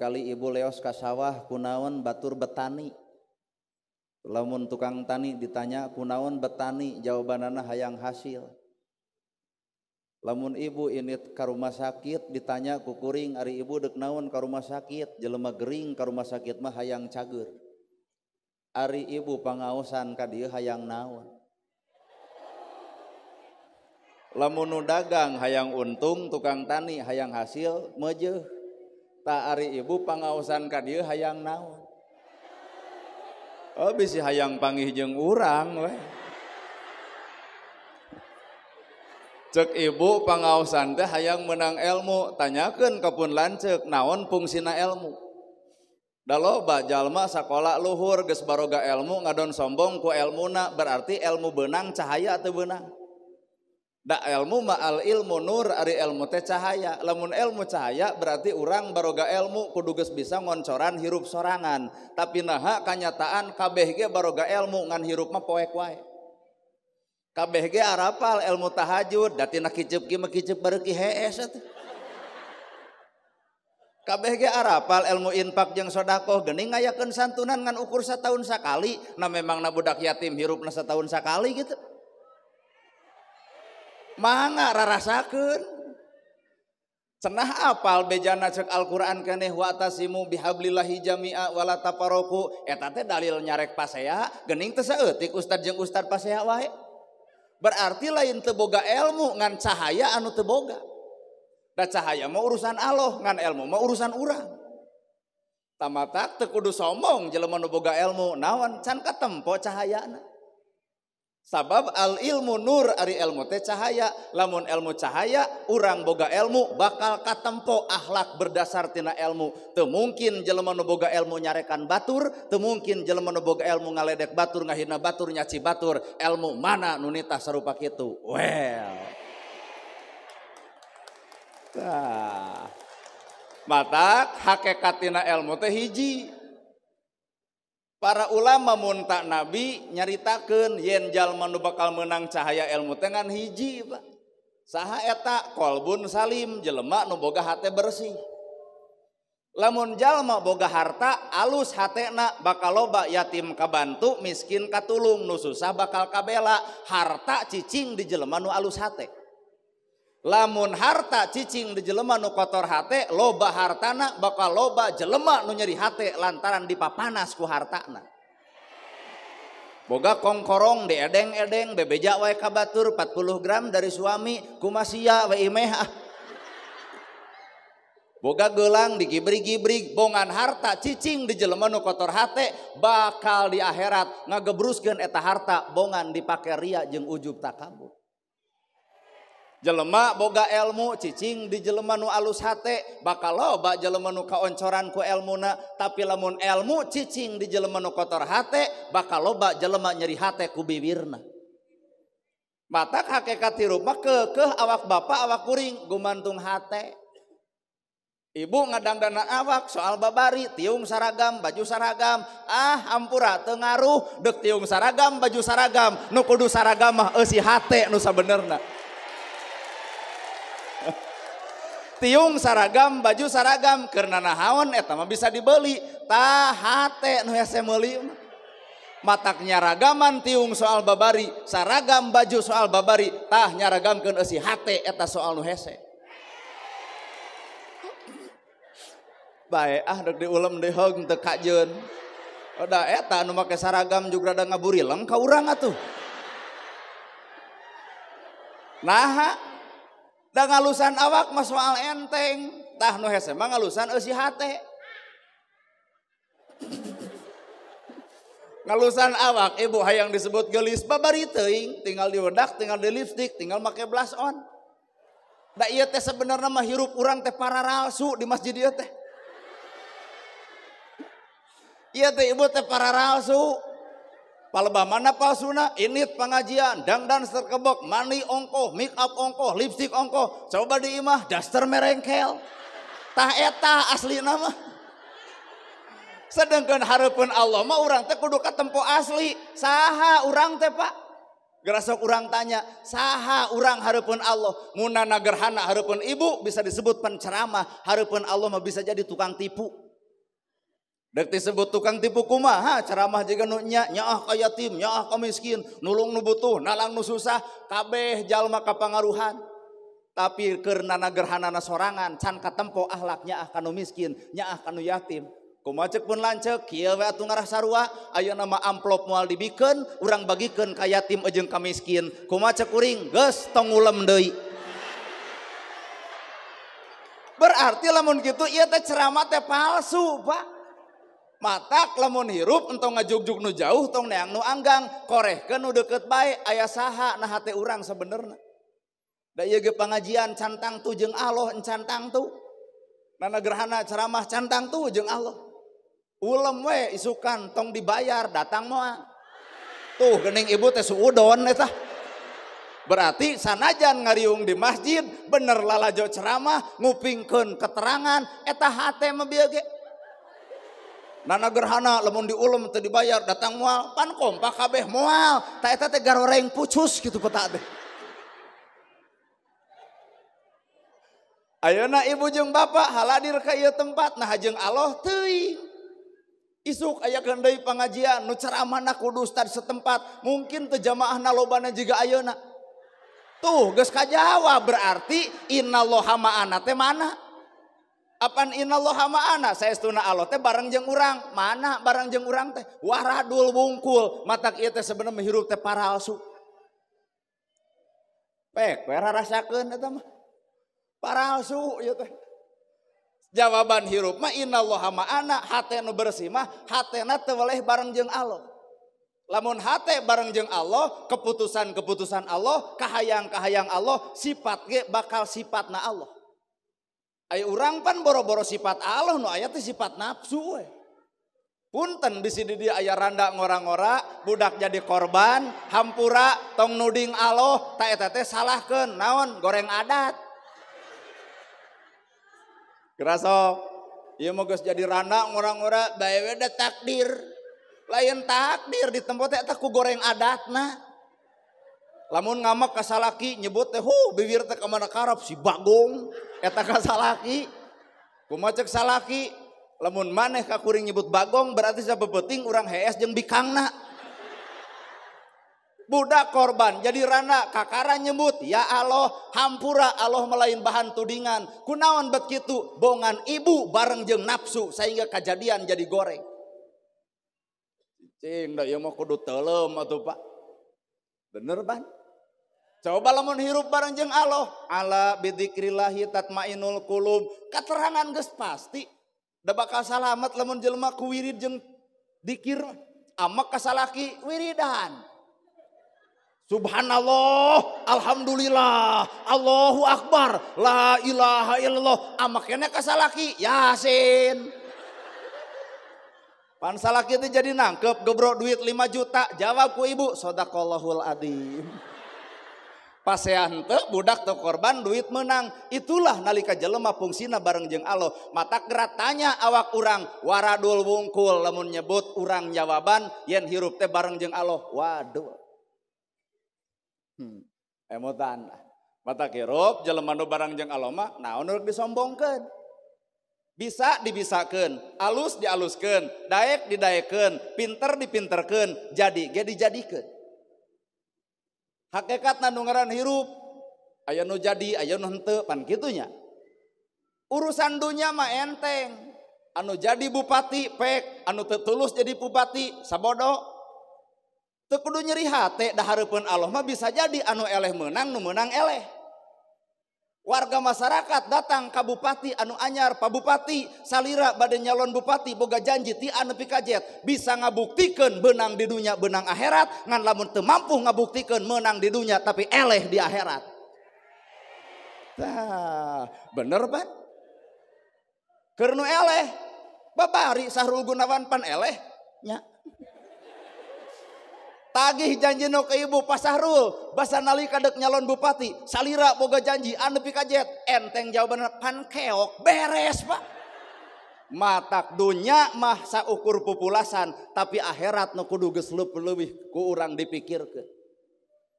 Kali ibu leos ka sawah kunaon batur betani. Lamun tukang tani ditanya kunaon betani, jawabanana hayang hasil. Lamun ibu ini ka rumah sakit ditanya ku kuring, ari ibu dek naon ka rumah sakit, jelema gering ka rumah sakit mah hayang cager. Ari ibu pangaosan ka dieu hayang naon. Lamun nu dagang hayang untung, tukang tani hayang hasil meujeuh. Ta ari ibu pangaosan ka dieu hayang naon. Oh bisi hayang panggih jeung urang we. Cek ibu pangaosan teh hayang menang ilmu, tanyakeun ka pun lanceuk naon fungsina ilmu. Da loba jalma sakola luhur geus baroga ilmu ngadon sombong ku elmuna, berarti ilmu beunang cahaya teu beunang. Da ilmu ma al ilmu nur, ari ilmu teh cahaya. Lamun ilmu cahaya berarti urang baroga ilmu kudu geus bisa ngoncoran hirup sorangan. Tapi naha kanyataan kabeh ge baroga ilmu ngan hirup mah poek wae. Kabeh ge arapal ilmu tahajud, da tina kiceup ge mah kiceup bareuki hees atuh. Kabeh ge arapal ilmu infak jeung sedekah, geuning ngayakeun santunan ngan ukur sataun sakali. Nah memangna budak yatim hirupna sataun sakali gitu. Mangga rarasakeun. Cenah apal bejana cek Al-Qur'an keneh wa tasimu bihablillahi jami'a wala tafarraqu, eta teh dalil nyarek pasea, geuning teu saeutik ustad jeung ustad pasea wae. Berarti lain teu boga ilmu ngan cahaya anu teu boga. Da cahaya mah urusan Allah, ngan ilmu mah urusan urang. Tamatak teu kudu sombong jelema nu boga ilmu, naon can katempo cahayana. Sabab al ilmu nur, ari ilmu teh cahaya. Lamun ilmu cahaya, urang boga ilmu bakal katempo akhlak berdasar tina ilmu. Teu mungkin jelema nu boga ilmu nyarekan batur, teu mungkin jelema nu boga ilmu ngaledek batur, ngahina batur, nyaci batur. Ilmu mana nu nitah sarupa kitu? Well. Tah. Matak hakikat tina ilmu teh hiji. Para ulama munta nabi nyaritakeun yen jalma nu bakal meunang cahaya ilmu teh ngan hiji, Pak. Saha eta? Kolbun salim, jelema nu boga hate bersih. Lamun jalma boga harta, alus hatena bakal loba yatim kabantu, miskin katulung, nu susah bakal kabela. Harta cicing di jelema nu alus hate. Lamun harta cicing di jelema nu kotor hate, loba hartana bakal loba jelema nu nyeri hate lantaran dipapanas ku hartana. Boga kongkorong diedeng-edeng bebeja wae ka batur 40 gram dari suami kumasia we imeh ah. Boga gelang digibrig-gibrig, bongan harta cicing di jelema nu kotor hate bakal di akhirat ngagebruskeun eta harta bongan dipake ria jeung ujub takabur. Jelema boga ilmu cicing di jelema nu alus hate bakal loba jelema nu kaoncoran ku elmuna, tapi lamun ilmu cicing di jelema nu kotor hate bakal loba jelema nyeri hate ku bibirna. Matak hakikat hirup mah keukeuh awak bapak awak kuring gumantung hate. Ibu ngadangdana awak soal babari tiung saragam baju saragam, ah ampura teu ngaruh deuk tiung saragam baju saragam, nu kudu saragam mah eusi hate nu sabenerna. Tiung saragam baju saragam keur nanahaon eta mah bisa dibeli, tah hate nu hese meuli mah. Matak nyaragaman tiung soal babari, saragam baju soal babari, tah nyaragamkeun eusi hate eta soal nu hese. Bae ah dek diulem diheung teu kajeun. Da eta anu make saragam juga rada ngaburileng ka urang atuh. Naha da ngalusan awak mah soal enteng, tah nu hese mah ngalusan eusi hate. Ngalusan awak ibu hayang disebut geulis babari teuing, tinggal diwedak, tinggal di lipstik, tinggal make blush on. Da ieu teh sebenarnya mah hirup urang teh pararalsu di masjid ieu teh. Ieu teh ibu teh pararalsu. Palebah mana palsuna, init pengajian, dangdan serkebok, mani ongkoh, make up ongkoh, lipstik ongkoh, coba di imah, daster merengkel. Tah eta asli nama. Sedangkan hareupeun Allah mah urang teh kudu katempo asli. Saha urang teh Pak? Gerasok urang tanya, saha urang hareupeun Allah? Munana gerhana hareupeun ibu bisa disebut penceramah, hareupeun Allah mah bisa jadi tukang tipu. Dek disebut tukang tipu kumaha ceramah jiga nu nya nyaah ka yatim, nyaah ka miskin, nulung nu butuh, nalang nu susah, kabeh jalma kapangaruhan. Tapi keur nana gerhanana sorangan can katempo ahlak nyaah ka nu miskin, nyaah ka nu yatim. Kumaha ceuk pun lanceuk kieu we atuh ngarah sarua, ayeuna mah amplop moal dibikeun, urang bagikeun ka yatim jeung ka miskin. Kumaha ceuk kuring geus tong ngulem deui. Berarti lamun kitu ieu teh ceramah teh palsu, Pak. Matak lamun hirup entong ngajugjug nu jauh tong neang nu anggang, korehkeun nu deukeut bae aya saha nah hate urang sebenerna. Da ieu ge pangajian can tangtu jeung Allah, encan tangtu. Nana gerhana ceramah can tangtu jeung Allah. Ulem we isukan tong dibayar datang moal. Tuh geuning ibu teh suudon eta. Berarti sanajan ngariung di masjid bener lalajo ceramah ngupingkeun keterangan eta hate mah bieu ge. Nana gerhana lamun diulem teu dibayar datang moal pan kompak kabeh moal ta eta teh garoreng pucus kitu peta teh. Ayeuna ibu jeung bapak haladir ka ieu tempat nah jeung Allah teuing. Isuk aya deui pangajian nu ceramahna kudu ustad setempat mungkin teu jamaahna lobana jiga ayeuna. Tuh geus kajawab berarti innallaha ma'ana teh mana? Apan innallaha ma'ana saestuna Allah teh bareng jeung urang. Mana bareng jeung urang teh? Waradul wungkul matak ieu teh sebenarnya hirup teh paralsu. Pek we rarasakeun eta mah. Paralsu ieu teh. Jawaban hirup mah innallaha ma'ana hate nu bersih mah hatena teu weleh bareng jeung Allah. Lamun hate bareng jeung Allah, keputusan-keputusan Allah, kahayang-kahayang Allah, sifat ge bakal sifatna Allah. Aya urang pan boro-boro sifat Allah nu aya teh sifat nafsu we. Punten bisi di dieu aya randa ngora-ngora, budak jadi korban, hampura tong nuding Allah, ta eta teh salahkeun naon goreng adat. Gerasok, ieu mah geus jadi randa ngora-ngora bae we da takdir. Lain takdir di tempo teh eta ku goreng adatna. Lamun ngamek ka salaki nyebut teh hu bibir teh ka mana karep si bagong eta ka salaki. Kumaha ceuk salaki lamun maneh ka kuring nyebut bagong berarti sapeupeting urang hees jeung bikangna. Budak korban jadi rana kakara nyebut ya Allah hampura Allah melain bahan tudingan. Kunaon bet kitu bongan ibu bareng jeung nafsu sehingga kajadian jadi goreng. Cing da ieu mah kudu teuleum atuh Pak. Bener ban? Coba lamun hirup bareng jeung Allah, ala bidzikrillahi tatmainul qulub. Katerangan geus pasti da bakal salamet lamun jelema ku wirid jeung dikir. Amek ka salaki wiridan. Subhanallah, alhamdulillah, Allahu akbar, la ilaha illallah. Amek keneh ka salaki Yasin. Pan salaki itu jadi nangkep gebro duit 5 juta, jawab ku ibu sodaqallahul adzim. Pasean teu budak teu korban duit menang. Itulah nalika jelema fungsina bareng jeung Allah. Mata gerat tanya awak urang waradul wungkul lamun nyebut urang jawaban yen hirup teh bareng jeung Allah. Waduh. Emotan. Mata hirup jelema nu bareng jeung Allah mah naon nu disombongkeun. Bisa dibisakeun, alus dialuskeun, daek didaekeun, pinter dipinterkeun, jadi ge dijadikeun. Hakikatna nu ngaran hirup, aya nu jadi, aya nu henteu, pan kitu nya. Urusan dunya mah enteng. Anu jadi bupati pek, anu teu tulus jadi bupati sabodo. Teu kudu nyeri hate da hareupeun Allah mah bisa jadi anu eleh meunang, nu meunang eleh. Warga masyarakat datang ka bupati anu anyar, pa bupati salira bade nyalon bupati boga janji ti anu pikajet bisa ngabuktikeun beunang di dunya beunang akhirat ngan lamun teu mampu ngabuktikeun meunang di dunya tapi eleh di akhirat. Tah, bener pan? Keur nu eleh babari Sahrul Gunawan pan eleh nya. Tagih janji nu ke ibu Pak Sahrul, basa nalika dek nyalon bupati, salira boga janji anu pikajet, enteng jawabanna pan keok, beres Pak. Matak dunya mah saukur pupulasan, tapi akhirat nu kudu geus leuwih ku urang dipikirkeun.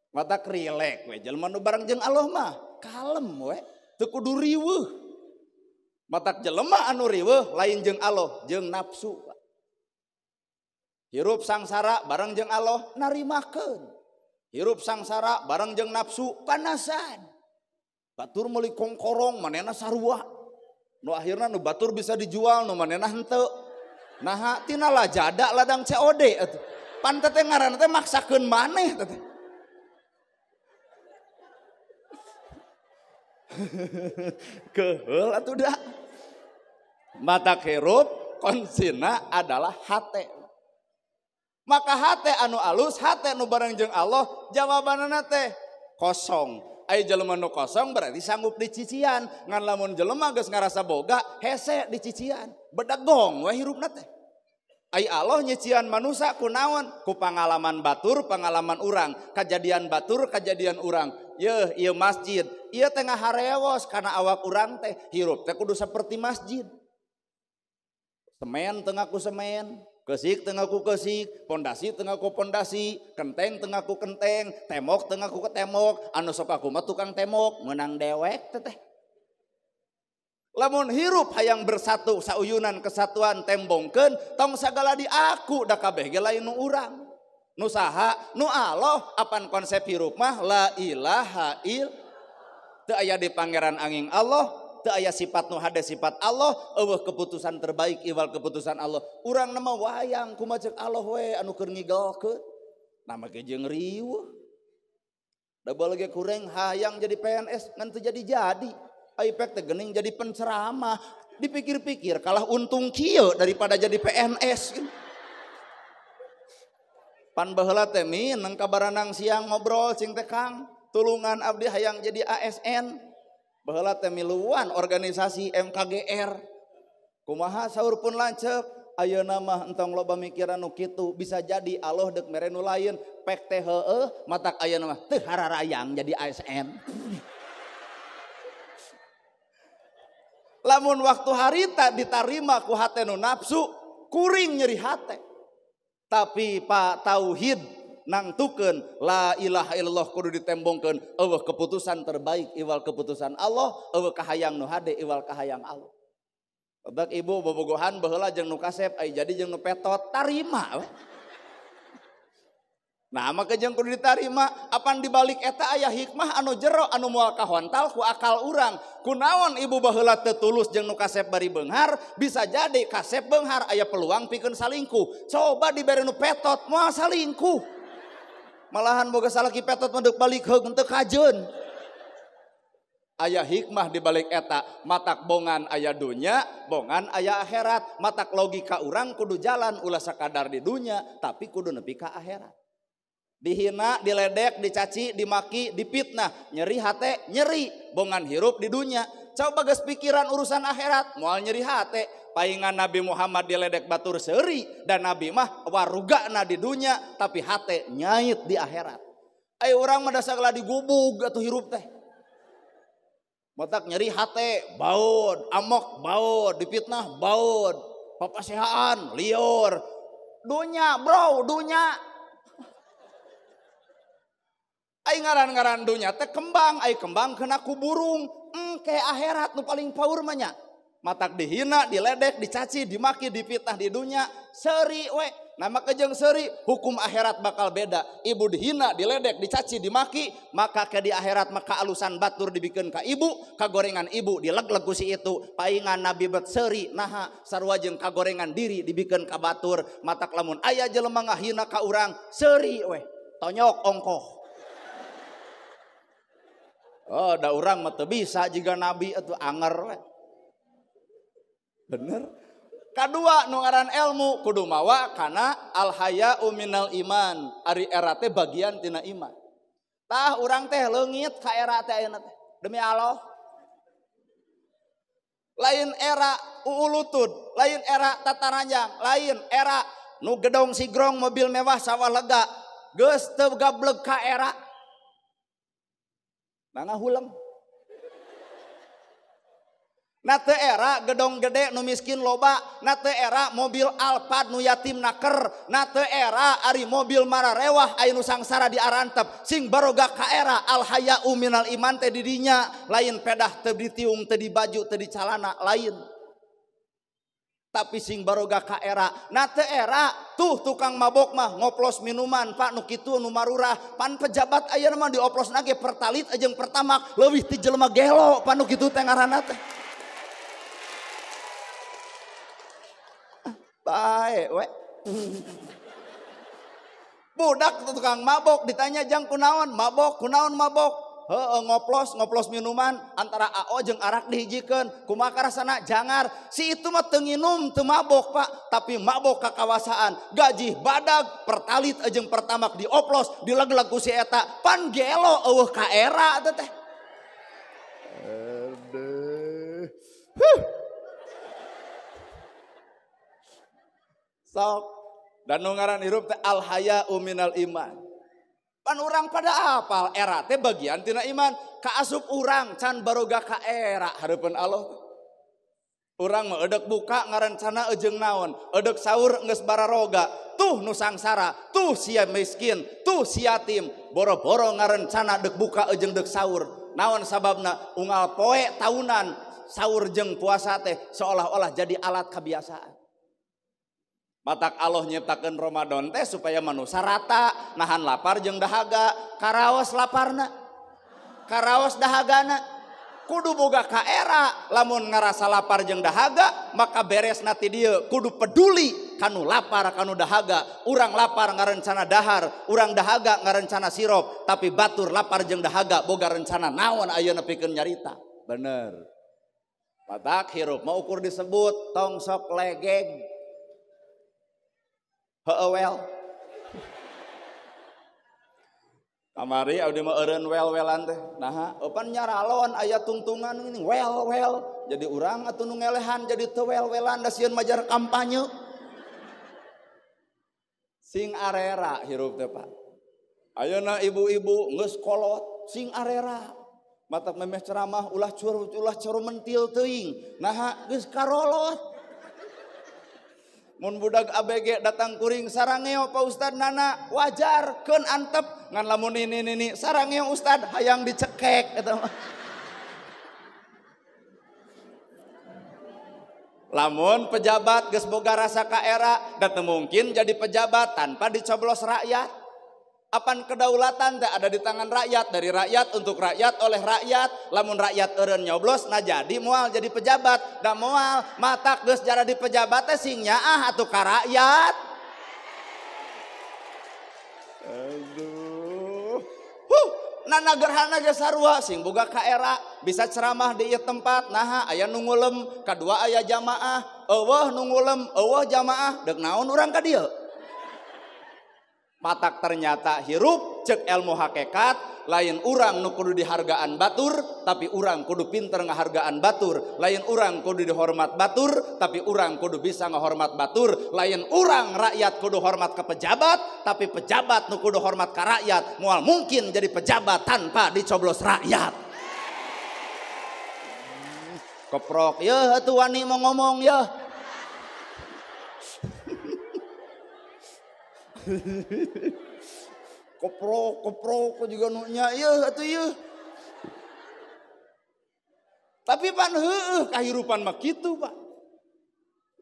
Matak rilek we jelema nu bareng jeung Allah mah, kalem we, teu kudu riweuh. Matak jelema anu riweuh lain jeung Allah, jeung nafsu. Hirup sangsara bareng jeung Allah narimakeun. Hirup sangsara bareng jeung nafsu panasan. Batur meuli kongkorong manehna sarua. Nu akhirna nu batur bisa dijual nu manehna henteu. Naha tina lajada ladang COD atuh. Pan teh ngaranna teh maksakeun maneh teh. Keheul atuh da. Matak hirup kuncina adalah hate. Maka hate anu alus, hate nu bareng jeung Allah, jawabanana teh kosong. Ai jelema nu kosong berarti sanggup dicician. Ngan lamun jelema geus ngarasa boga, hese dicician. Bedegong we hirupna teh. Ai Allah nyician manusia kunaon? Ku pangalaman batur, pangalaman urang, kajadian batur, kajadian urang. Yeuh, ieu masjid, ieu teh ngaharewos kana awak urang teh hirup teh kudu seperti masjid. Semen teu ngaku semen, kesik teu ngaku kesik, pondasi teu ngaku pondasi, kenteng teu ngaku kenteng, temok teu ngaku temok, anu sok aku mah tukang temok, meunang dewek teh. Lamun hirup hayang bersatu sauyunan kesatuan tembongkeun tong sagala di aku da kabeh ge lain nu urang. Nu saha? Nu Allah. Apan konsep hirup mah la ilaha il. Teu aya di pangeran angin Allah, teu aya sifat nu hade sifat Allah, eueuh keputusan terbaik iwal keputusan Allah. Urang nama wayang kumaha ceuk Allah we anu keur ngigelkeun. Nama ge jeung riweuh. Da bae ge kurang hayang jadi PNS ngan teu jadi-jadi. Aipek teh geuning jadi penceramah, dipikir-pikir kalah untung kieu daripada jadi PNS. Pan baheula teh mineng kabaranang siang ngobrol cing teh Kang, tulungan abdi hayang jadi ASN. Baheula teh miluan organisasi MKGR. Kumaha saur pun lanceuk, ayeuna mah entong loba mikiran nu kitu, bisa jadi Allah deuk mere nu lain, pek teh heueuh, matak ayeuna mah teu hararayang jadi ASN. Lamun waktu harita ditarima ku hate nu nafsu, kuring nyeri hate. Tapi Pak tauhid nangtukeun la ilaha illallah kudu ditembongkeun, eueuh keputusan terbaik iwal keputusan Allah, eueuh kahayang nu hade iwal kahayang Allah. Bapak ibu bobogohan baheula jeung nu kasep ai jadi jeung nu petot tarima we. Nah maka jeung kudu ditarima apan dibalik eta aya hikmah anu jero anu moal kahontal ku akal urang. Kunaon ibu baheula teu tulus jeung nu kasep bari beunghar, bisa jadi kasep beunghar aya peluang pikeun salingkuh. Coba dibere nu petot moal salingkuh. Malahan boga salaki petot mah deuk balik heug teu kajeun. Aya hikmah dibalik eta, matak bongan aya dunya, bongan aya akhirat, matak logika urang kudu jalan ulah sakadar di dunya tapi kudu nepi ka akhirat. Dihina, diledek, dicaci, dimaki, dipitnah, nyeri hate, nyeri, bongan hirup di dunia. Coba geus pikiran urusan akhirat, moal nyeri hate. Paingan Nabi Muhammad diledek batur seuri dan Nabi mah warugana di dunia tapi hate nyait di akhirat. Ayo urang mah dasar lah digubug atuh hirup teh. Matak nyeri hate, baud, amok, baud, dipitnah, baud, papasehaan, liur. Dunya, bro, dunya. Ai ngaran-ngaran dunya teh kembang, ai kembang kena ku burung, engke akhirat nu paling paur mah nya. Matak dihina, diledek, dicaci, dimaki, dipitnah di dunya, seuri we. Nah maka jeung seuri, hukum akhirat bakal beda. Ibu dihina, diledek, dicaci, dimaki, maka ke di akhirat maka alusan batur dibikeun ka ibu, kagorengan ibu dileg-leg ku si itu. Paingan Nabi bet seuri, naha sarua jeung kagorengan diri dibikeun ka batur. Matak lamun aya jelema ngahina ka urang, seuri we, tonyok ongkoh. Oh, da urang mah teu bisa jiga nabi atuh anger we. Bener. Kadua nu ngaran ilmu kudu mawa kana al haya'u minal iman. Ari era teh bagian tina iman. Tah urang teh leungit ka era teh ayeuna teh. Demi Allah. Lain era uulutud, lain era tataranjang, lain era nu gedong sigrong mobil mewah sawah lega. Geus teu gableg ka era. Nah ngahuleng. Na teu era gedong gede nu miskin loba, na teu era mobil Alphard nu yatim naker, na teu era ari mobil mararewah aya nu sangsara diarantep, sing baroga ka era al haya'u minal iman teh di dinya, lain pedah teu ditiung teu di baju teu di calana lain. Tapi sing baroga ka era, na teu era tuh tukang mabok mah ngoplos minuman pak nu kitu nu marurah, pan pejabat ayeuna mah dioplosna ge pertalit jeung pertamak leuwih ti jelema gelo pan nu kitu teh ngaranna teh. Bae we. Budak tukang mabok ditanya jang kunaon mabok, kunaon mabok. Heeh ngoplos, ngoplos minuman antara AO jeung arak dihijikeun. Kumaha karasana jangar. Si itu mah teu nginum, teu mabok pak, tapi mabok kakawasaan. Gaji badag, pertalit jeung pertamak dioplos, dileg-leg ku si eta. Pan gelo eueuh ka era teh teh. Aduh. Huh. Sok dan nu ngaran hirup teh al haya'u minal iman. Pan urang pada apal era teh bagian tina iman, kaasup urang can baroga ka era hareupeun Allah. Urang mah edek buka ngarencana ejeung naon, edek sahur geus bararoga, tuh nu sangsara, tuh sia miskin, tuh si yatim, boro-boro ngarencana dek buka ejeung dek sahur. Naon sababna? Unggal poe taunan sahur jeung puasa teh seolah-olah jadi alat kebiasaan. Matak Allah nyiptakeun Ramadan teh supaya manusia rata, nahan lapar jeung dahaga, karaos laparna, karaos dahagana. Kudu boga ka era, lamun ngarasa lapar jeung dahaga, maka beresna ti dieu kudu peduli kanu lapar kanu dahaga. Urang lapar ngarencana dahar, urang dahaga ngarencana sirup, tapi batur lapar jeung dahaga boga rencana naon ayeuna pikeun nyarita. Bener. Matak hirup mah ukur disebut tong sok legeg. Heeh wel. Kamari abdi mah eureun wel-welan teh. Naha, eupan nyaralon aya tungtungan ini wel-wel. Jadi urang atuh nu ngelehan jadi teu wel-welan da sieun majar kampanye. Sing arera hirup teh Pak. Ayeuna ibu-ibu geus kolot sing arera. Matak memeh ceramah ulah cur ulah mentil teuing. Naha geus karolot. Mun budak ABG datang kuring sarangeo Pak Ustad nana wajar keun antep ngan lamun ini ini sarangeo Ustad hayang dicekek eta mah. Lamun pejabat geus boga rasa ka era da teu mungkin jadi pejabat tanpa dicoblos rakyat. Apan kedaulatan teh ada di tangan rakyat, dari rakyat untuk rakyat oleh rakyat. Lamun rakyat eureun nyoblos nah jadi moal jadi pejabat, da moal matak geus jara di pejabat teh sing nyaah atuh ka rakyat. Aduh. Huh, nana gerhana ge sarua sing boga ka era, bisa ceramah di ieu tempat naha aya nu ngulem, kadua aya jamaah, eueuh nu ngulem, eueuh jamaah, deuk naon urang ka dieu? Matak ternyata hirup cek ilmu hakikat lain urang nu kudu dihargaan batur tapi urang kudu pinter ngahargaan batur, lain urang kudu dihormat batur tapi urang kudu bisa ngahormat batur, lain urang rakyat kudu hormat ke pejabat tapi pejabat nu kudu hormat ke rakyat. Moal mungkin jadi pejabat tanpa dicoblos rakyat. Keprok yeuh atuh wani mau ngomong yeuh. Koprok, koprok juga nunya, iya atuh iya. Tapi pan heueuh kahirupan mah kitu, Pak.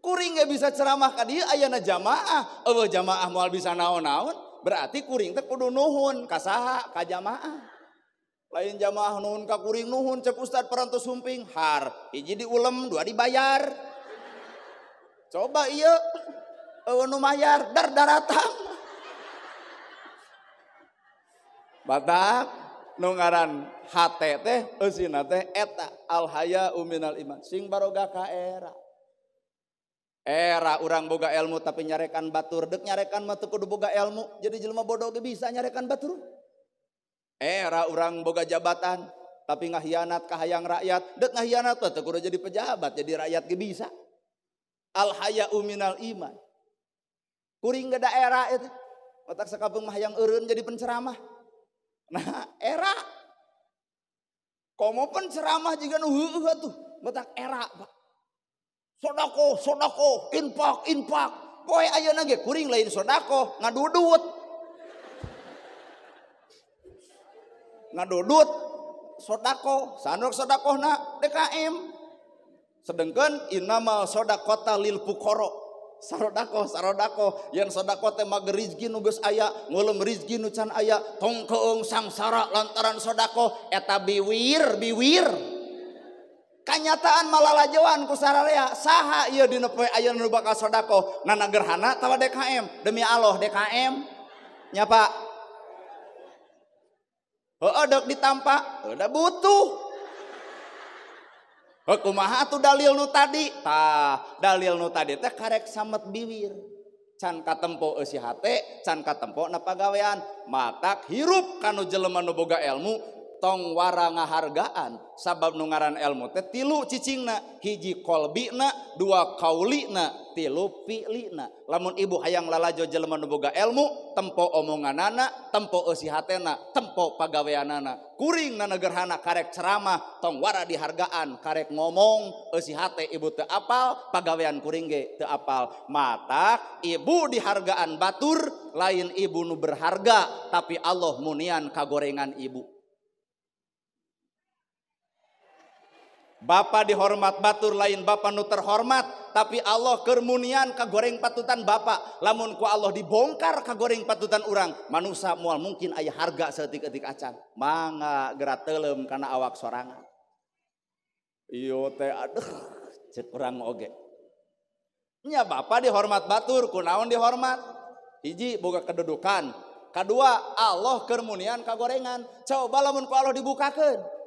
Kuring ge bisa ceramah ka dieu ayana jamaah, eueuh jamaah moal bisa naon-naon, berarti kuring teh kudu nuhun ka saha? Ka jamaah. Lain jamaah nuhun ka kuring nuhun cek ustad parantos sumping, har hiji diulem, dua dibayar. Coba ieu eueuh nu mayar dar daratang. Batak nu ngaran hate teh eusina teh eta al haya'u minal iman sing baroga ka era. Era urang boga ilmu tapi nyarekan batur, deuk nyarekan mah teu kudu boga ilmu, jadi jelema bodoh ge bisa nyarekan batur. Era urang boga jabatan tapi ngahianat ka hayang rakyat, deuk ngahianat mah teu kudu jadi pejabat, jadi rakyat ge bisa. Al haya'u minal iman. Kuring ge daerah itu. Otak sakapeung mah hayang eureun jadi penceramah. Nah, era. Komo penceramah juga nu heueuh atuh, batak era, Pak. Sodako, sodako, infak, infak. Poe ayeuna ge kuring lain sodako, ngadudut. Ngadudut sodako, sanuk sodakohna DKM. Sedengkeun innamal shadaqata lil fuqara. Sarodako sarodako yen sodako teh mager rizki nu geus aya, ngulem rizki nu can aya, tong keung sangsara lantaran sodako eta biwir biwir. Kanyataan malalajoan ku sararea saha ieu dina poe ayeuna nu bakal sodako nana gerhana tawa DKM demi Allah DKM nya Pak. Heueuh deuk ditampa udah butuh. Kumaha atuh dalil nu tadi? Tah, dalil nu tadi teh karek samet biwir. Can katempo eusi hate, can katempo na pagawean. Matak hirup kanu jelema nu boga ilmu tong wara ngahargaan. Sabab nu ngaran ilmu teh tilu cicingna, hiji kolbina, dua kaulina, tilu fi'lina. Lamun ibu hayang lalajo jelema nu boga ilmu, tempo omonganana, tempo eusi hatena, tempo pagaweanana. Kuring nana gerhana karek ceramah tong wara dihargaan, karek ngomong eusi hate ibu teu apal, pagawean kuring ge teu apal. Matak ibu dihargaan batur, lain ibu nu berharga, tapi Allah munian kagorengan ibu. Bapak dihormat batur lain bapak nu terhormat, tapi Allah keur munian kagoreng patutan bapak. Lamun ku Allah dibongkar kagoreng patutan urang, manusa moal mungkin aya harga saeutik-eutik acan. Mangga geura teuleum kana awak sorangan. Ieu teh aduh ceuk urang oge. Nya bapak dihormat batur, kunaon dihormat? Hiji boga kedudukan, kadua Allah keur munian kagorengan. Coba lamun ku Allah dibukakeun.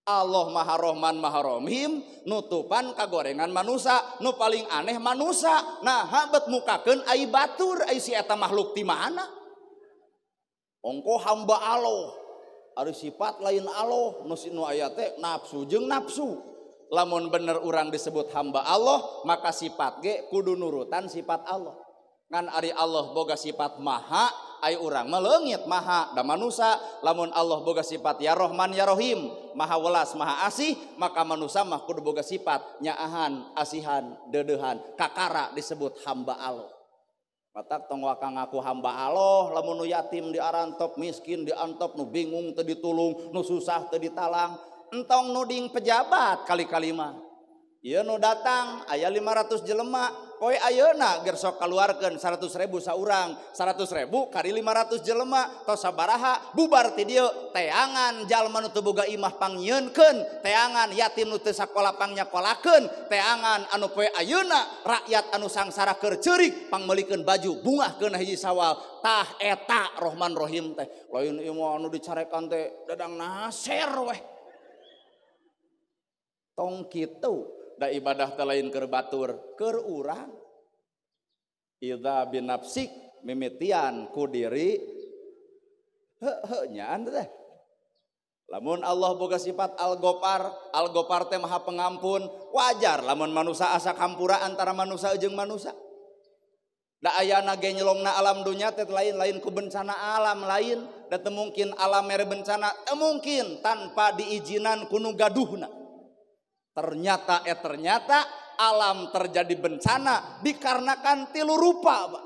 Allah Maha Rahman Maha Rahim nutupan kagorengan manusa nu paling aneh manusa nah bet mukakeun ai batur ai si eta makhluk ti mana ongko hamba Allah ari sifat lain Allah nu nu aya teh nafsu jeung nafsu. Lamun bener urang disebut hamba Allah maka sifat ge kudu nurutan sifat Allah. Ngan ari Allah boga sifat maha ai urang mah leungit maha da manusa. Lamun Allah boga sifat ya Rahman ya Rahim maha welas maha asih maka manusa mah kudu boga sifat nyaahan asihan deudeuhan kakara disebut hamba Allah. Matak tong waka ngaku hamba Allah lamun nu yatim diarantop, miskin diantop, nu bingung teu ditulung, nu susah teu ditalang, entong nuding pejabat kali-kali mah. Ieu nu datang aya 500 jelema, poe ayeuna ger sok kaluarkeun 100.000 saurang, 100.000 kali 500 jelema tos sabaraha bubar ti dieu teangan jalma nu teu boga imah pangnyieunkeun, teangan yatim nu teu sakola pangnyakolahkeun, teangan anu poe ayeuna rakyat anu sangsara keur ceurik pangmeulikeun baju bungahkeun hiji sawal. Tah eta Rahman Rahim teh. Lain ieu mah anu dicarekan teh Dadang Naser weh. Tong kitu. Da ibadah teh lain keur batur, keur urang. Idza binafsik mimitian ku diri heuheuh nyaan teh. Lamun Allah boga sifat Al-Ghaffar, Al-Ghaffar teh Maha Pengampun, wajar lamun manusa asa kampura antara manusa jeung manusa. Da ayana ge nyelongna alam dunya teh lain-lain ku bencana alam lain, da teu mungkin alam mere bencana, teu mungkin tanpa diizinan ku nu gaduhna. Ternyata ternyata alam terjadi bencana dikarenakan tilu rupa, Pak.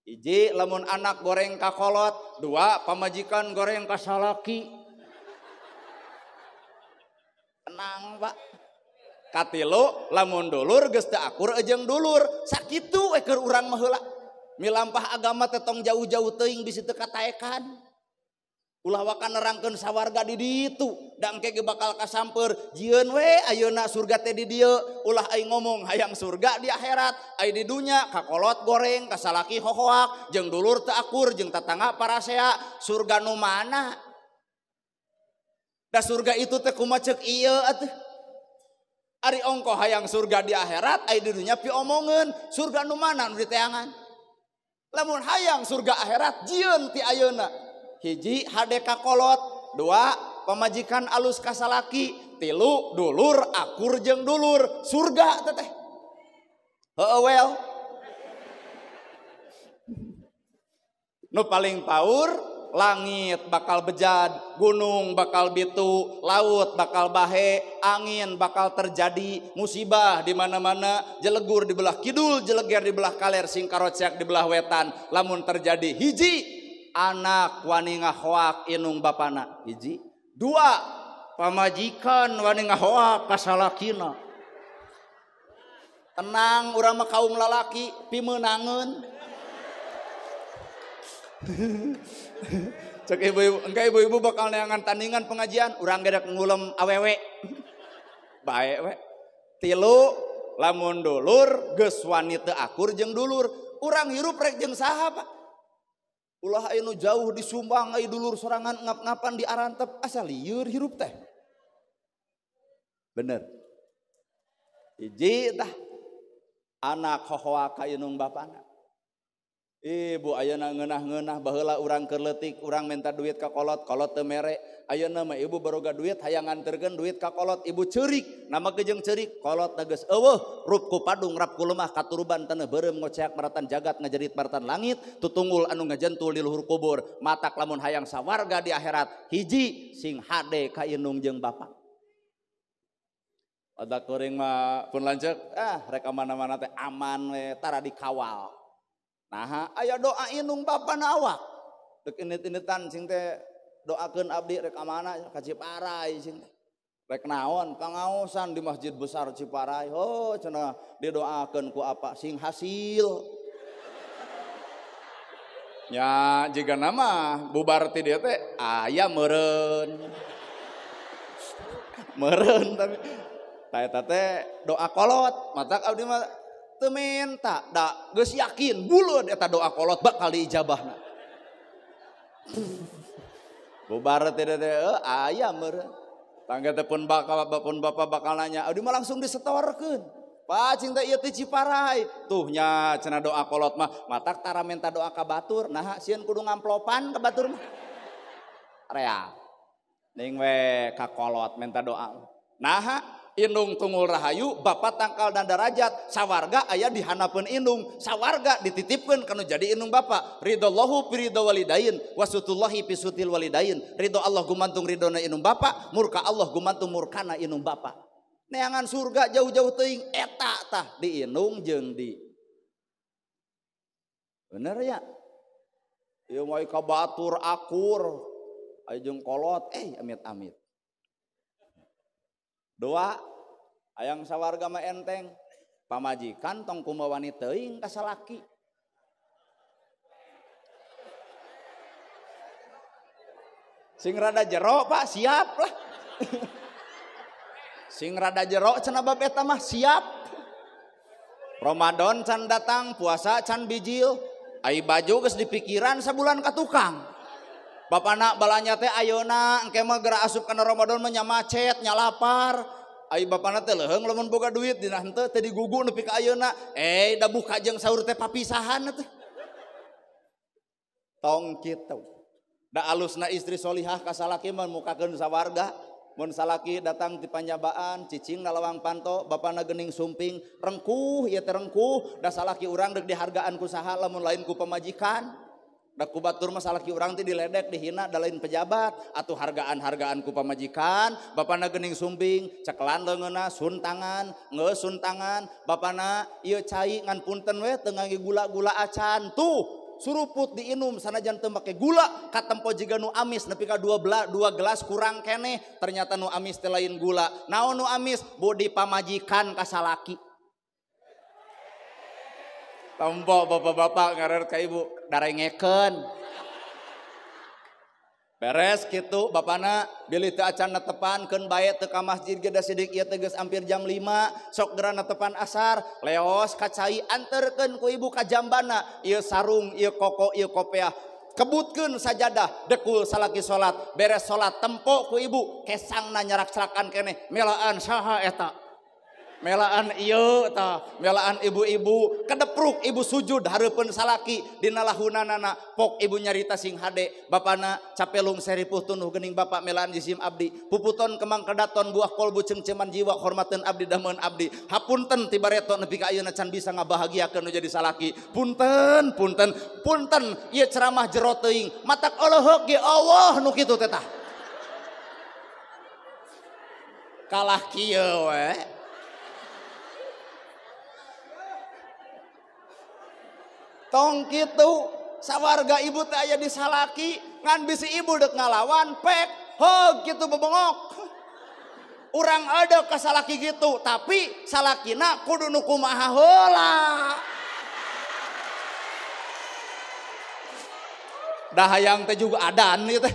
Hiji lamun anak goreng ka kolot, dua pamajikan goreng ka salaki. Tenang, Pak. Katilu lamun dulur geus teu akur jeung dulur, sakitu we keur urang mah heula. Milampah agama teh tong jauh-jauh teuing bisi teu kataekan. Ulah waka nerangkeun sawarga di ditu, da engke ge bakal kasamper, jieun we ayeuna surga teh di dieu, ulah aing ngomong hayang surga di akhirat, ai di dunya kakolot goreng, kasalaki hohoak, jeung dulur teu akur, jeung tatangga parasea, surga nu mana? Da surga itu teh kumaha ceuk ieu atuh. Ari ongko hayang surga di akhirat, ai di dunya piomongeun, surga nu mana nu diteangan? Lamun hayang surga akhirat jieun ti ayeuna. Hiji hade kakolot, dua pamajikan alus kasalaki, tilu dulur akur jeung dulur, surga teteh. Heueuh well. Nu paling paur langit bakal bejad, gunung bakal bitu, laut bakal bahe, angin bakal terjadi, musibah di mana-mana, jelegur di belah kidul, jeleger di belah kaler, singkarocek di belah wetan. Lamun terjadi hiji anak wani ngahoak inung bapana, hiji. Dua Pamajikan wani ngahoak ka salakina. Tenang urang mah kaum lalaki pimeunangeun. Cek ibu-ibu, engke ibu-ibu bakal neangan tandingan pengajian, urang ge rek ngulem awewe. Bae we. Tilu lamun dulur geus wani teu akur jeung dulur, urang hirup rek jeung saha Pak? Ulah aya nu jauh di Sumbang aya dulur sorangan ngap-ngapan di arantep asa lieur hirup teh. Bener. Hiji tah anak hohoa ka indung bapana. Ibu ayeuna ngeunah-ngeunah baheula urang keur leutik urang minta duit ka kolot, kolot teu mere. Ayeuna mah ibu baroga duit hayang nganterkeun duit ka kolot, ibu ceurik, nama ge jeung ceurik, kolot geus eueuh, rup ku padung rap ku lemah katuruban taneuh beureum ngoceak maratan jagat ngajerit maratan langit, tutunggul anu ngajentul di luhur kubur, matak lamun hayang sawarga di akhirat, hiji sing hade ka indung jeung bapak. Otak kuring mah pun lanceuk, rek ka mana-mana teh aman we, tara dikawal. Nah, aya doa indung bapa na awak. Dek init-initan sing teh doakeun abdi rek ka mana ka Ciparai sing teh. Rek naon pangaosan di Masjid Besar Ciparai. Oh, cenah didoakeun ku apa sing hasil. Ya, jigana mah bubar ti dieu teh aya meureun. Meureun tapi tah eta teh doa kolot, matak abdi mah teu minta, da geus yakin buleud eta doa kolot bakal diijabahna. Bubar teh teh aya meureun. Tangga teh pun bapak bakal nanya, abdi mah langsung disetorkeun. Pak cing teh ieu teh Ciparai. Tuh nya cenah doa kolot mah, matak tara minta doa ka batur, naha sieun kudu ngamplopan ka batur mah. Rea. Ning we ka kolot minta doa. Naha indung tunggul rahayu, bapak tangkal dan darajat, sawarga aya dihanapeun indung, sawarga dititipkeun kanu jadi indung bapak. Ridallahu fi ridha walidain, wasutullahi fi sutil walidain. Ridho Allah gumantung ridona indung bapak, murka Allah gumantung murkana indung bapak. Neangan surga jauh-jauh teuing eta tah di indung jeung di. Bener ya? Ieu moal ka batur akur, aya jeung kolot, amit-amit. Doa hayang sawarga mah enteng, pamajikan tong kumawani teuing ka salaki. Sing rada jero Pak, siap lah. Sing rada jero cenah bab eta mah siap. Ramadan can datang, puasa can bijil, ai baju geus dipikiran sabulan ka tukang. Bapana balanya teh ayeuna engke mah geura asup kana Ramadan mah nya macet, nya lapar. Ai bapana teh leuheung lamun boga duit dina henteu teh digugu nepi ka ayeuna. Da buka jeung sahur teh papisahan atuh. Tong kitu. Da alusna istri solihah ka salaki mah mukakeun sawarga. Mun salaki datang ti panjabaan, cicing na lawang panto, bapana geuning sumping, rengkuh ieu teh rengkuh, da salaki urang deuk dihargaan ku saha lamun lain ku pamajikan. Da ku batur mah salaki urang teh diledek, dihina, da lain pejabat, atuh hargaan-hargaan ku pamajikan, bapana geuning sumping, cekelan leungeunna, sun tangan, ngeus sun tangan, bapana ieu cai ngan punten we teu ngangge gula-gula acan, tuh suruput diinum sanajan teu make gula, katempo jiga nu amis nepi ka dua gelas kurang keneh, ternyata nu amis teh lain gula. Naon nu amis? Budi pamajikan ka salaki. Tempo bapak-bapak ngarer ka ibu darengekeun. Beres kitu bapana bilih teu acan netepan keun bae teu ka masjid ge da sidik ieu teh geus hampir jam 5 sok geura netepan asar leos ka cai anterkeun ku ibu ka jambana ieu sarung ieu koko ieu kopeah kebutkeun sajadah dekul salaki salat beres salat tempo ku ibu kesangna nyarak-sarakan keneh melaan saha eta melaan ieu tah melaan ibu-ibu kedepruk ibu sujud hareupeun salaki dina lahunanana pok ibu nyarita sing hade bapana capelung seripuh tunuh geuning bapak melaan jisim abdi puputon kemang kedaton buah kolbu cengceman jiwa hormateun abdi dameun abdi hapunten ti bareto nepi ka ayeuna can bisa ngabahagiakeun nu jadi salaki punten punten punten ieu ceramah jero teuing matak olohok ge Allah nu kitu teh tah kalah kieu we. Tong kitu sawarga ibu teh aya di salaki ngan bisi ibu dek ngalawan pek hog kitu bebongok. Urang ada ka salaki gitu, tapi salakina kudu nu kumaha heula. Dah hayang teh juga adan ieu teh.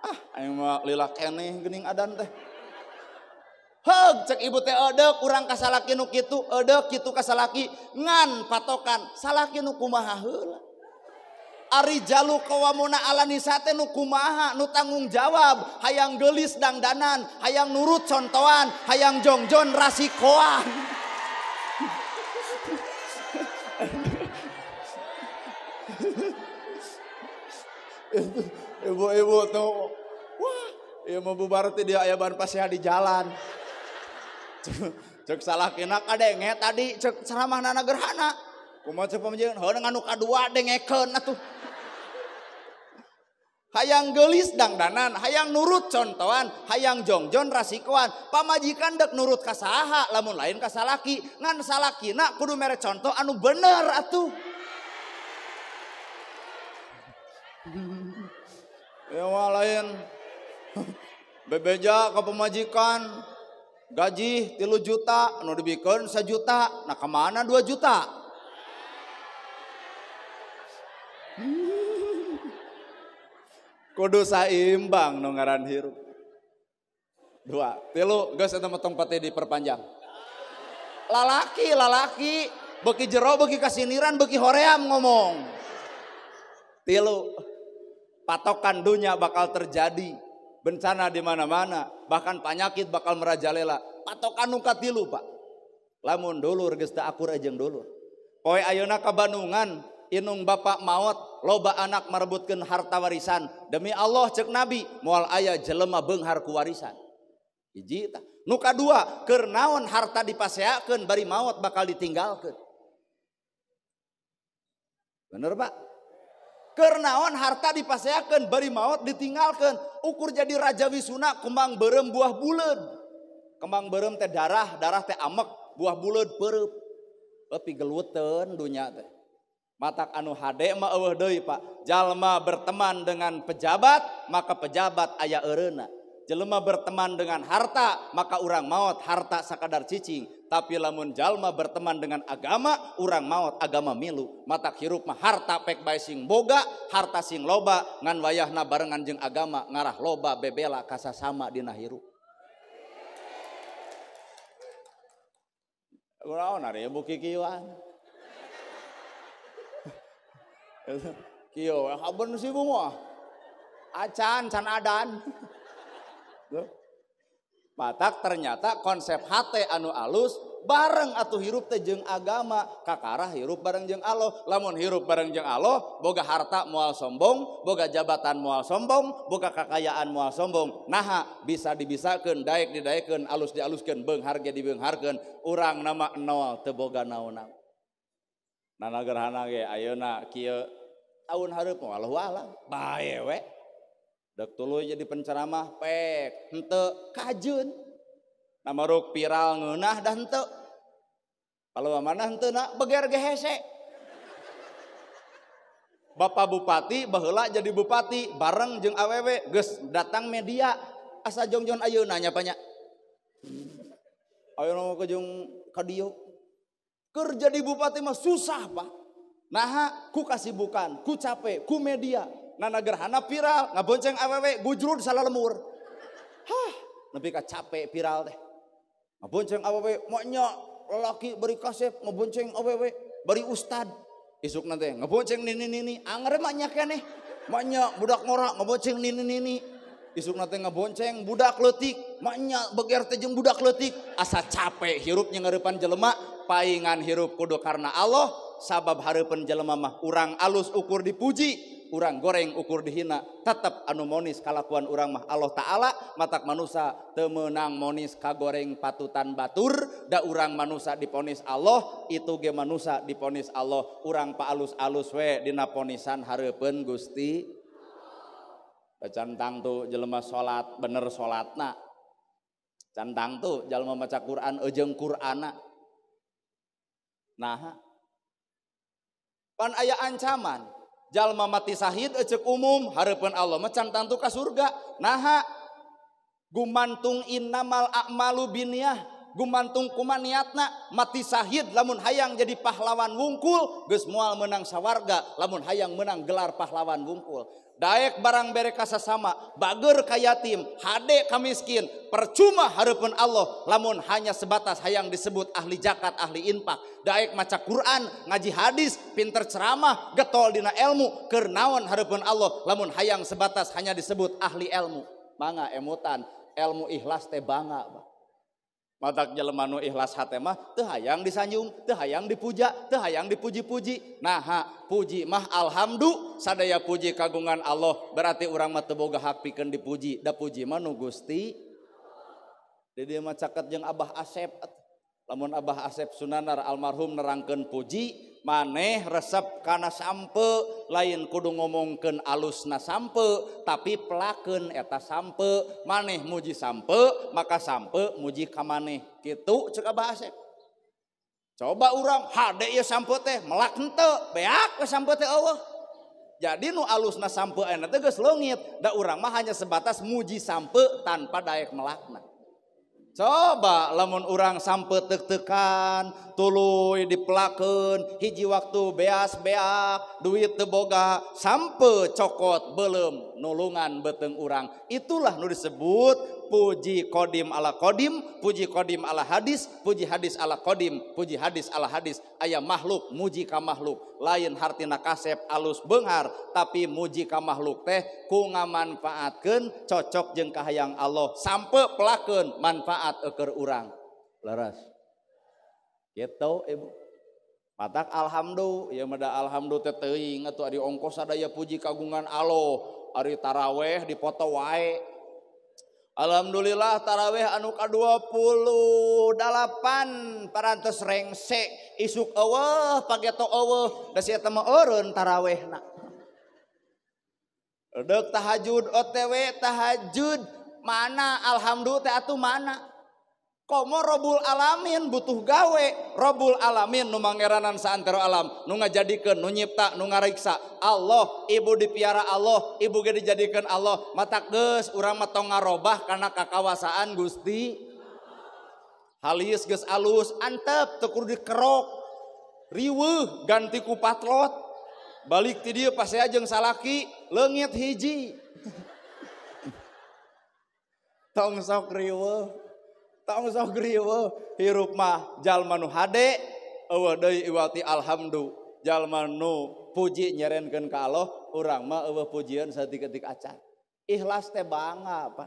Ah, aing mah lila keneh geuning adan teh. Heug cek ibu teh edeuk urang ka salaki nu kitu, edeuk kitu ka salaki ngan patokan salaki nu kumaha heula. Ari jalu kawamuna ala nisa teh nu kumaha, nu tanggung jawab, hayang geulis dangdanan, hayang nurut contoan, hayang jongjon rasikoan. Ibu-ibu tuh, wah, ieu mah bubar teh dia aya ban pasea di jalan. Cek salakina kadenge tadi cek ceramahna gerhana. Kumaha cek pamajikan, heuh anu kadua dengekeun atuh. Hayang geulis dangdanan, hayang nurut contoan, hayang jongjon rasikoan. Pamajikan dek nurut ka saha lamun lain ka salaki, ngan salakina kudu mere contoh anu bener atuh. Ya lain bebeja ke pemajikan gaji 3 juta nu dibikeun 1 juta, nah kemana 2 juta? Kudu saimbang nu ngaran hirup. 2, 3 geus eta mah tong pati diperpanjang. Lalaki lalaki beuki jero beuki kasiniran beuki hoream ngomong. 3, patokan dunia bakal terjadi, bencana di mana-mana, bahkan penyakit bakal merajalela. Patokan nu katilu, Pak. Lamun dulur geus teu akur jeung dulur. Poe ayeuna ka Bandungan, inung bapak maot, loba anak merebutkeun harta warisan. Demi Allah cek Nabi, moal aya jelema beunghar ku warisan. Hiji tah. Nu kadua, keur naon harta dipaseakeun bari maot bakal ditinggalkeun. Bener, Pak? Kernaon harta dipaseakeun bari maot ditinggalkeun. Ukur jadi raja wisuna kembang beureum buah buleud. Kembang beureum teh darah, darah teh amek, buah buleud peureub. Tapi geluteun dunya teh. Matak anu hade mah eueuh deui, Pak. Jalma berteman dengan pejabat, maka pejabat aya eureuna. Jelema berteman dengan harta, maka urang maot harta sakadar cicing. Tapi lamun jalma berteman dengan agama, urang maot agama milu. Matak hirup mah harta pek bae sing boga, harta sing loba, ngan wayahna barengan jeung agama, ngarah loba bebela kasasama dina hirup. Kunaon ari ibu kikieuan. Kieu haben si ibu mah. Acan can adan. Matak ternyata konsep hate anu alus bareng atuh hirup teh jeung agama, kakarah hirup bareng jeung Allah. Lamun hirup bareng jeung Allah, boga harta moal sombong, boga jabatan moal sombong, boga kakayaan moal sombong. Naha bisa dibisakeun, daek didaekeun, alus dialuskeun, beunghar ge dibeungharkeun. Urang nama nol teu boga naon-naon. Nana gerhana ge ayeuna kieu taun hareup moal alam bae we. Dek tuluy jadi penceramah pek henteu kajeun. Namaruk viral ngeunah dah henteu. Kalau mana henteu na beger ge hese. Bapak bupati baheula jadi bupati bareng jeung awewe geus datang media asa jongjon ayeuna nya panya. Ayeuna mah jeung ka dieu. Keur jadi bupati mah susah, Pak. Naha ku kasibukan, ku capek, ku media. Nana gerhana viral, ngabonceng awewe gujrud salah lemur. Hah, nepi ka capek viral teh. Ngabonceng awewe maknya lelaki beri kasep ngabonceng awewe beri ustad. Isuk nanti ngabonceng nini-nini, anger maknya keneh. Maknya budak ngora ngabonceng nini-nini. Isuk nanti ngabonceng budak leutik, maknya beger teh jeung budak leutik. Asa capek hirupnya ngareupan jelema, paingan hirup kudu karena Allah, sabab hareupeun jelema mah urang alus ukur dipuji, urang goreng ukur dihina, tetep anu monis kalakuan urang mah Allah Ta'ala. Matak manusa teu meunang monis kagoreng patutan batur, da urang manusa diponis Allah, itu ge manusa diponis Allah. Urang paalus-alus we dina ponisan hareupeun Gusti. Cantang tuh jelema salat bener salatna, cantang tuh jelema maca Quran eujeung Qur'ana. Nah, pan aya ancaman jalma mati sahid ecek umum hareupeun Allah mah can tangtu ka surga. Naha Gumantung innamal a'malu binniyah, gumantung kumaha niatna, mati sahid lamun hayang jadi pahlawan wungkul, geus moal meunang sawarga lamun hayang meunang gelar pahlawan wungkul. Daek barang bere ka sasama, bager ka yatim, hade ka miskin, percuma hareupeun Allah lamun hanya sebatas hayang disebut ahli zakat, ahli infak. Daek maca Quran, ngaji hadis, pinter ceramah, getol dina ilmu, keur naon hareupeun Allah lamun hayang sebatas hanya disebut ahli ilmu. Mangga emutan, ilmu ikhlas teh bangga. Matak jelema nu ikhlas hate mah teu hayang disanjung, teu hayang dipuja, teu hayang dipuji-puji. Naha puji mah alhamdulillah sadaya puji kagungan Allah, berarti urang mah teu boga hak pikeun dipuji. Da puji mah nu Gusti. Di dieu mah caket jeung Abah Asep. Lamun Abah Asep Sunanar almarhum nerangkeun puji, maneh resep kana sampe, lain kudu ngomongkeun alusna sampe, tapi pelakeun eta sampe, maneh muji sampe, maka sampe muji ka maneh. Kitu ceuk Abah Asep. Coba urang hade ieu sampe teh melak henteu, beak we sampe teh eueuh. Jadi nu alusna sampe ayeuna teh geus leungit, da urang mah hanya sebatas muji sampe tanpa daek melakna. Coba lamun urang sampe tek-tekan, tuluy dipelakeun, hiji waktu beas-beak, duit teu boga, sampe cokot beuleum nulungan beuteung urang. Itulah nu disebut puji kodim ala kodim, puji kodim ala hadis, puji hadis ala kodim, puji hadis ala hadis. Aya makhluk muji ka makhluk, lain hartina kasep alus beunghar, tapi muji ka makhluk teh ku ngamanfaatkeun cocok jeung kahayang Allah, sampe pelakeun manfaat eukeur urang. Leres. Gitu ibu. Matak alhamdulillah, ieu mah da alhamdulillah teh teuing atuh ari ongkos sadaya puji kagungan Allah, ari taraweh dipoto wae. Alhamdulillah taraweh anu ka-28 parantos rengse isuk eueuh pageto eueuh da si eta mah eureun tarawehna. Deuk tahajud OTW tahajud mana alhamdulillah teh atuh mana? Komo Robul Alamin butuh gawe, Robul Alamin nu mangeranan saantero alam, nu ngajadikeun, nu nyipta, nu ngariksa. Allah, ibu dipiara Allah, ibu ge dijadikeun Allah. Matak geus urang mah tong ngarobah kana kakawasaan Gusti. Halis geus alus, antep teu kudu dikerok. Riweuh ganti ku patlot. Balik ti dieu pasea jeung salaki leungit hiji. Tong sok riweuh. Tong sok riweuh, hirup mah jalma nu hade eueuh deui iwati alhamdu, jalma nu puji nyerenkeun ka Allah, urang mah eueuh pujieun saeutik-eutik acan. Ikhlas teh bangga Pak.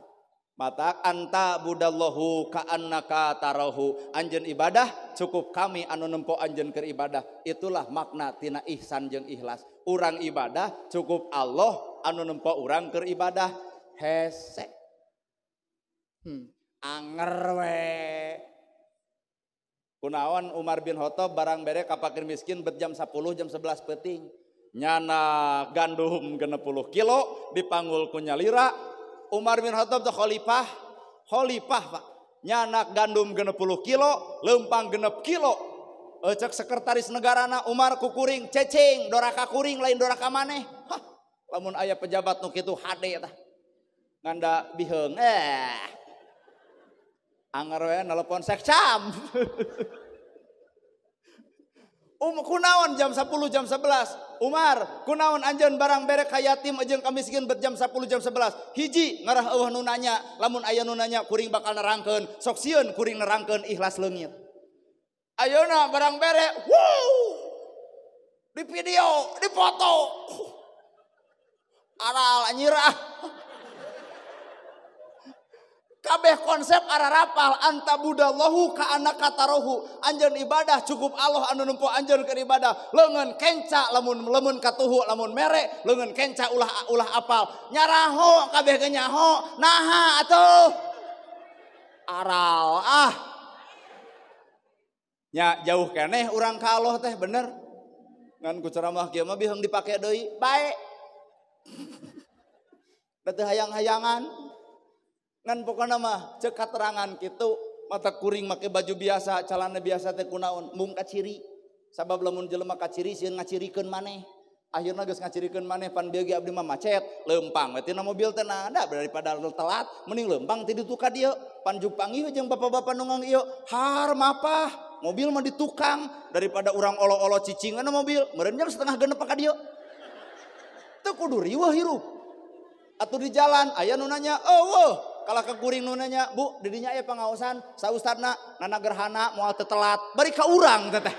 Matak anta budallahu ka'annaka tarahu. Anjeun ibadah cukup kami anu nempo anjeun keur ibadah. Itulah makna tina ihsan jeung ikhlas. Urang ibadah cukup Allah anu nempo urang keur ibadah. Hese. Anger we. Kunaon Umar bin Khattab barang bere ka fakir miskin bet jam 10 jam 11 peuting. Nyana gandum 60 kilo dipanggul ku nyalira. Umar bin Khattab teh khalifah, khalifah Pak. Nyanak gandum 60 kilo, leumpang 6 kilo. Cek sekretaris negarana Umar kukuring cecing, doraka kuring lain doraka maneh. Hah, lamun aya pejabat nu kitu hade tah. Nganda biheung Anger we nelpon sekcam. Kunaon jam 10 jam 11. Umar, kunaon anjeun barang bere ka yatim jeung ka miskin bet jam 10 jam 11. Hiji ngarah eueuh nu nanya, lamun aya nu nanya kuring bakal nerangkeun. Sok sieun kuring nerangkeun ikhlas leungit. Ayeuna barang bere, wow. Di video, di foto. Aral anyirah. Kabeh konsep ararapal anta budallahu ka annaka tarahu. Anjeun ibadah cukup Allah anu nempo anjeun keur ibadah. Leungeun kenca lamun leungeun katuhu lamun mere, leungeun kenca ulah ulah apal. Nyaraho kabeh ge nyaho, naha atuh. Aral ah. Nya jauh keneh urang ka Allah teh bener. Ngan ku ceramah kieu mah biheung dipake deui, bae. Da teu hayang-hayangan. Ngan pokona mah cek katerangan kitu mata kuring make baju biasa calana biasa teh kunaon mung kaciri sabab lamun jelema kaciri sieun ngacirikeun maneh. Akhirna geus ngacirikeun maneh pan bieu ge abdi mah macet, leumpang we tina mobil teh nada daripada telat mending leumpang ti ditu ka dieu. Pan juk panggih jeung bapak-bapak nu ngang ieu, har mapah, mobil mah di tukang daripada urang olo-olo cicingan mobil, meureun jam 5:30 ka dieu. Teu kudu riweuh hirup. Atuh di jalan aya nu nanya, "Eueuh, kalah ka kuring nu nanya, Bu, di dinya aya pangaosan, sa ustadna nana gerhana moal teu telat." Bari ka urang teh teh.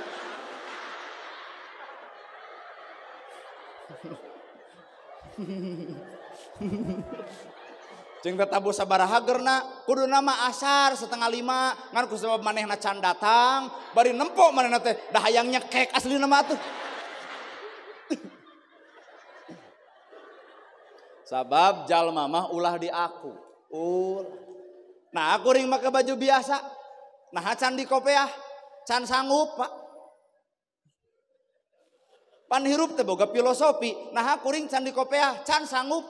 Jeung teh tabuh sabaraha gerna, kuduna mah asar 4:30, ngan ku sebab manehna can datang, bari nempo manehna teh da hayang nyekek aslina mah atuh. Sabab jalma mah ulah di aku. Ulah. Nah, kuring make baju biasa. Nah, can di kopeah, can sanggup, Pak. Pan hirup teh boga filosofi. Nah, kuring can di kopeah, can sanggup.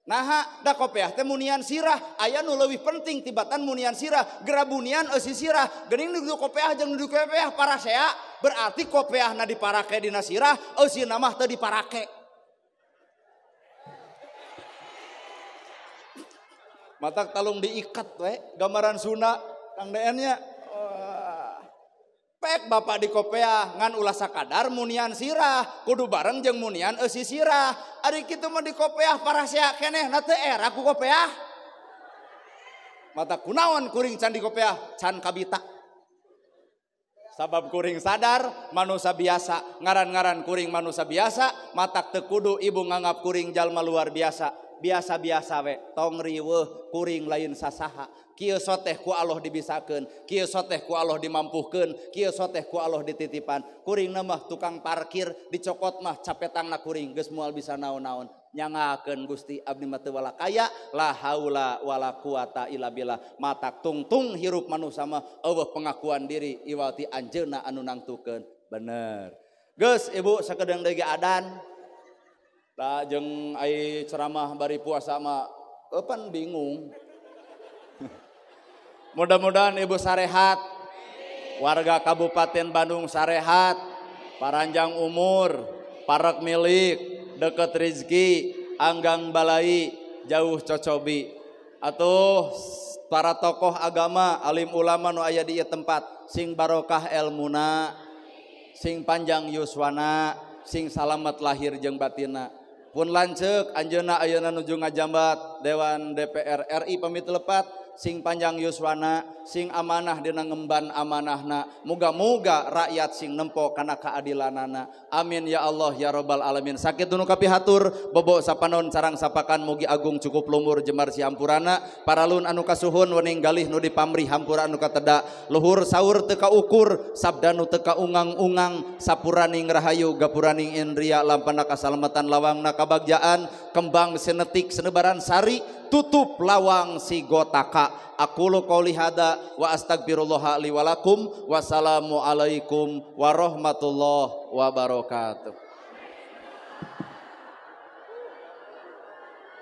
Nah, da kopeah teh munian sirah, aya nu leuwih penting tibatan munian sirah, gerabunian eusi sirah. Geuning nu kopeah jeung nu kopeah parasea, berarti kopeahna diparake dina sirah, eusina mah teu diparake. Matak talung diikat we gambaran Sunda Kang DN nya. Pek bapak di kopeah ngan ulah sakadar munian sirah kudu bareng jeung munian eusi sirah. Ari kitu mah di kopeah parasea keneh na teu era ku kopeah. Mata kunaon kuring can di kopeah can kabita. Sabab kuring sadar manusia biasa, ngaran-ngaran kuring manusia biasa, matak teu kudu ibu nganggap kuring jalma luar biasa. Biasa-biasa we tong riweuh kuring lain sasaha. Kieu soteh ku Allah dibisakeun, kieu soteh ku Allah dimampuhkeun, kieu soteh ku Allah dititipan. Kuring mah tukang parkir dicokot mah capetangna kuring geus moal bisa naon-naon. Nyangakeun Gusti abdi mah teu walakaya la haula wala quwata illa billah. Matak tungtung hirup manusia mah eueuh pengakuan diri iwal ti anjeunna anu nangtukeun. Bener. Geus ibu sakedeung deui ge adan. Da jeung ai ceramah bari puasa mah eupan bingung. Mudah-mudahan ibu sarehat, warga Kabupaten Bandung sarehat, paranjang umur, parek milik, deket rizki, anggang balai, jauh cocobi. Atuh para tokoh agama, alim ulama nu aya di ieu tempat, sing barokah elmuna, sing panjang yuswana, sing salamet lahir jeung batina. Pun lanceuk anjeunna ayeuna nuju ngajambat Dewan DPR RI pamit lepat, sing panjang yuswana, sing amanah dina ngemban amanahna. Muga-muga rakyat sing nempo kana keadilanana. Amin ya Allah ya robbal alamin. Sakit nu kapihatur, bobo sapanon sarang sapakan mugi agung cukup lumur jemar siampurana. Paralun anu kasuhun wening galih nu dipamrih hampura anu kateda. Luhur saur teu kaukur, sabda nu teu kaungang-ungang, sapuraning rahayu gapuraning indria lampana kasalamatan lawangna kabagjaan, kembang senetik senebaran sari, tutup lawang si gotaka. Aqulu qouli hada wa astagfirullah li wa lakum. Wassalamualaikum warahmatullahi wabarakatuh.